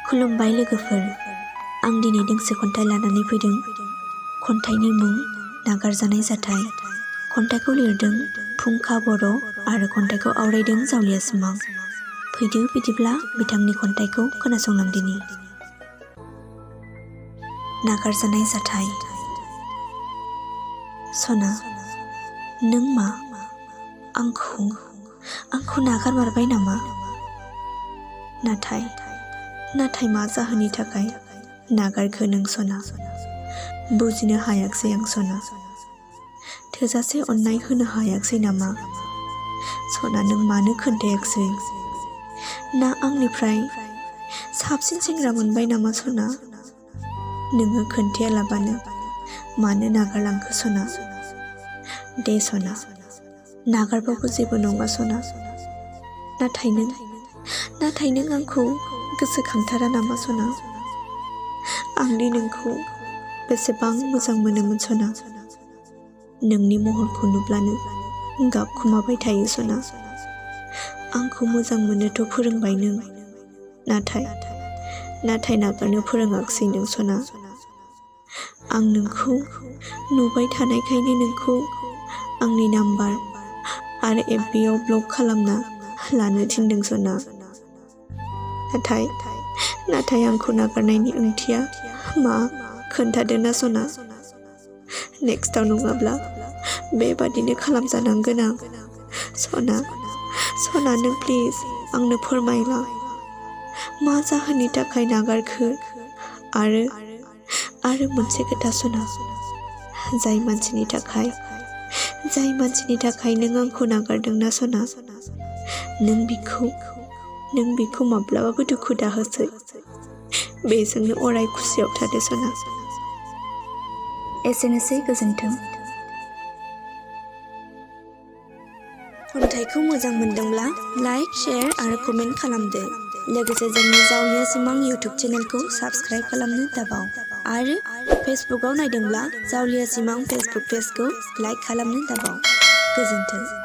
खुलुमबाय लोगोफोर, आं दिनै दोंसे खन्थाइ लानानै फैदों। खन्थाइनि मुं नागारजानाय जाथाय। खन्थाइखौ लिरदों फुंखा बर' आरो खन्थाइखौ आवरायदों जावलिया सिमां। फैदो बिदिब्ला बिथांनि खन्थाइखौ खोनासंलांदिनि। नागारजानाय जाथाय। सना, नों मा आंखौ नागारमारबाय नामा? नाथाय मा जाहोननि थाखाय नागारखो नों सना? बुजिनो हायाखसै आं सना। थोजासे अननाय होनो हायाखसै नामा? सना, नों मानो खोन्थायाखसै? ना आंनिफ्राय साबसिन सेंग्रा मोनबाय नामा सना? नोङो खोन्थायालाबानो मानो नागारलांखो सना? दे सना, नागारबाबो जेबो नङा सना। नाथाय नों आंखौ गोसोखांथारा नामा सना? आंदि नोंखौ बेसेबां मोजां मोनोमोन सना। नोंनि महरखौ नुब्लानो गाबखुमाबाय थायो सना। आंखौ मोजां मोननोथ' फोरोंबाय नों, नाथाय नागारनो फोरोङाखसै नों सना। आं नोंखौ नुबाय थानायखायनो नोंखौ आंनि नाम्बार आरो FBआव ब्लक खालामना लानो थिनदों सना। नाथाय आंखौ नागारनायनि ओंथिया मा खोन्थादो ना सना? नेक्स्टआव नङाब्ला बेबादिनो खालामजानांगोन आं। सना नों प्लिज आंनो फोरमायला, मा जाहोननि थाखाय नागारखो? आरो मोनसे खोथा सना, जाय मानसिनि थाखाय नों आंखौ नागारदोंना सना, नों बिखौ माब्लाबाबो दुखु दाहोसै। बेजोंनो अराय खुसियाव थादो सना। एसेनोसै, गोजोन्थों। खन्थाइखौ मोजां मोनदोंब्ला लाइक, शेयार आरो कमेन्ट खालामदो। लोगोसे जोंनि जावलिया सिमां इउटुब चेनेलखौ साबस्क्राइब खालामनो दाबाव। आरो फेसबुकआव नायदोंब्ला जावलिया सिमां फेसबुक पेजखौ लाइक खालामनो दाबाव। गोजोन्थों।